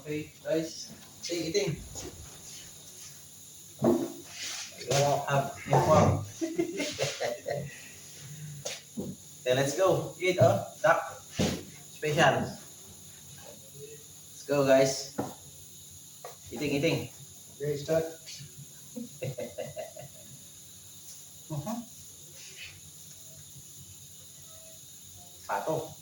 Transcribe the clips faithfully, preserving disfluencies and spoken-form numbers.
Okay, guys. Hey, eating. Wow, have inform. Okay, let's go. Eat, oh. Duck. Special. Let's go, guys. Eating, eating. Okay, start. Mhm. Pato.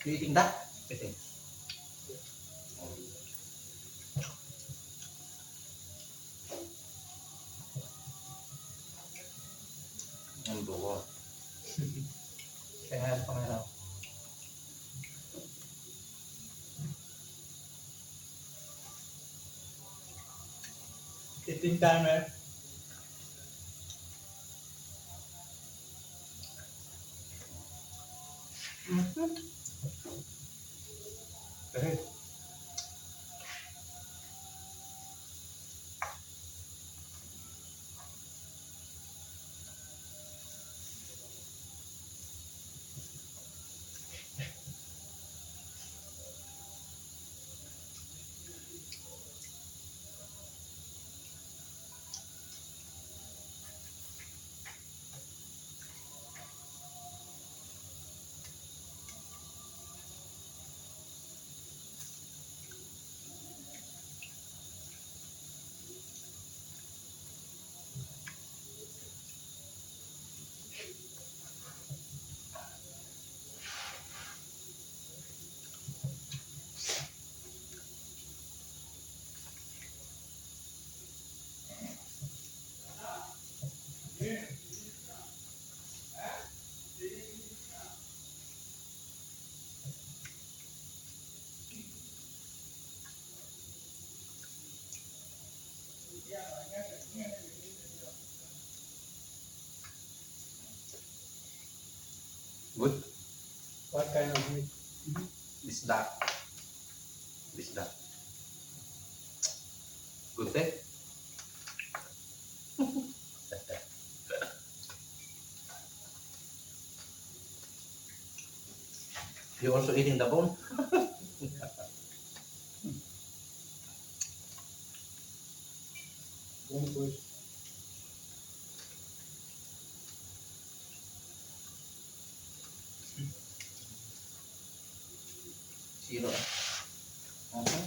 Eating da? Eating. Ang duwa. Kaya nga, pangarap. Eating timer. Mhm. Eh. Good. What kind of meat? Isda. Isda. Good, eh? You also eating the bone? Bone first. Siro. Mhm.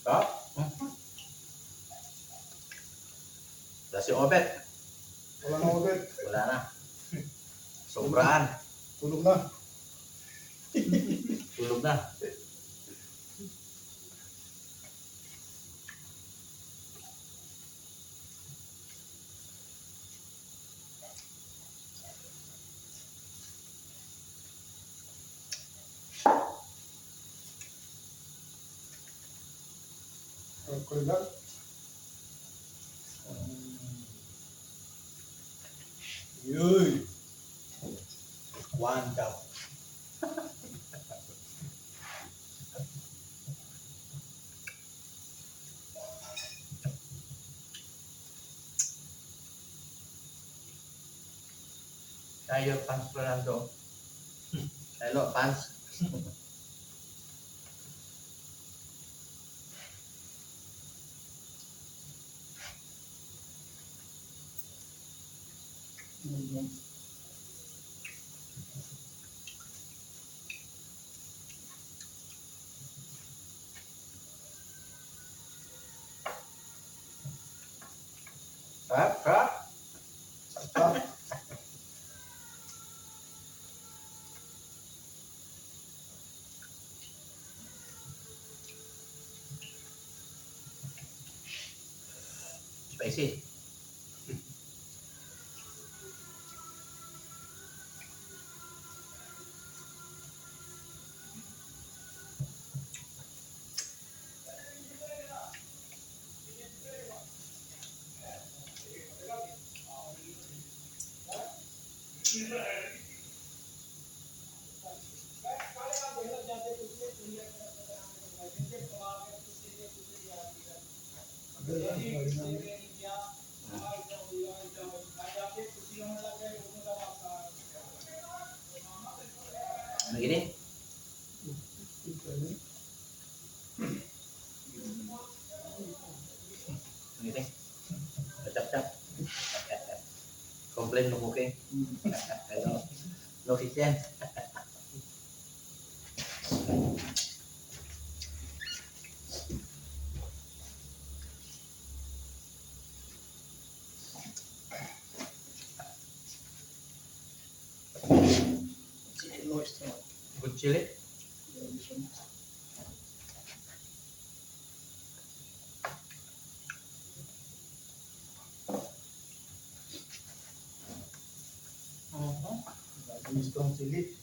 Sarap. Mhm. Lasing obet. Wala na, obet. Wala na. Sobraan. Tulog na. Tulog na. Ang kulang. Yoy! One down. Tayo, fans, Fernando. Hello, fans. Sarap, sarap. Sarap. Spicy. Ano gini? Ano gini? Tap, tap. Complain mo, okay? Ano? No kitchen. Good chili. Mhm. Lagi strong chili.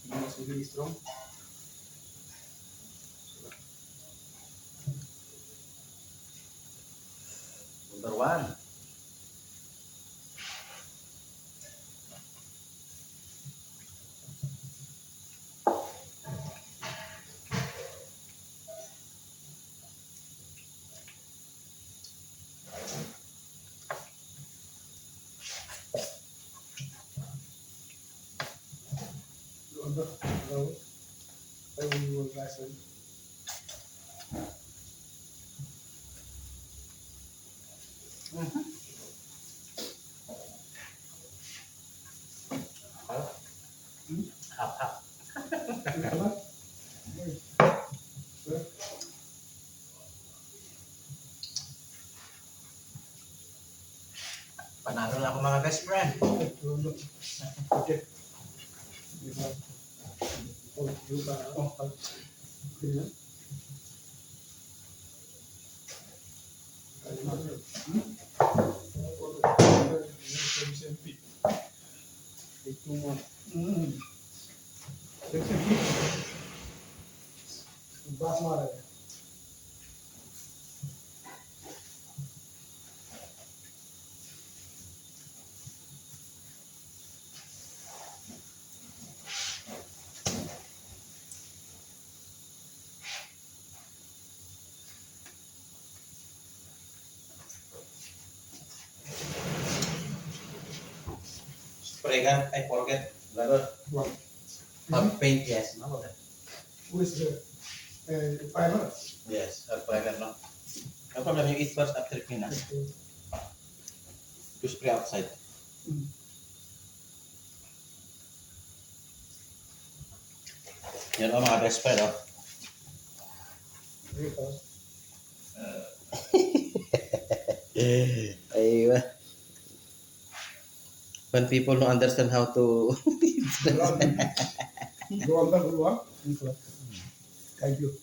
Yung chili strong. Number one. Hap, hap. Panalo na ako, mga best friend. Spray gun, I forget, brother. What? Hot paint, yes, no? Who is the, uh, pilot? Yes, hot fire gun, no? How come you eat first after clean, ah? Okay. To spray outside. Mm. Yan ang mga best friend, oh. Aywa. When people no understand how to Thank you.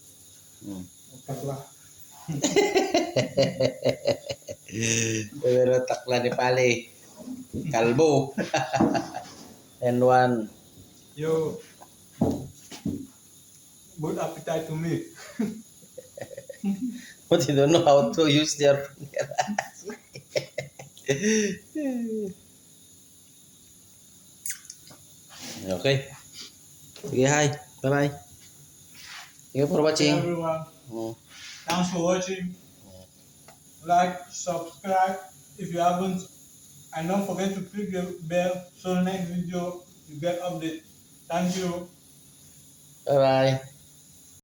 Hmm. Takla. Pero takla ni Pali. Kalbo. And one. Yo. Good appetite to me. But you don't know how to use your finger. Okay. Sige, hi. Bye-bye. Thank you for watching. Everyone. Mm. Thanks for watching. Mm. Like, subscribe if you haven't, and don't forget to click the bell so next video you get update. Thank you. Bye-bye.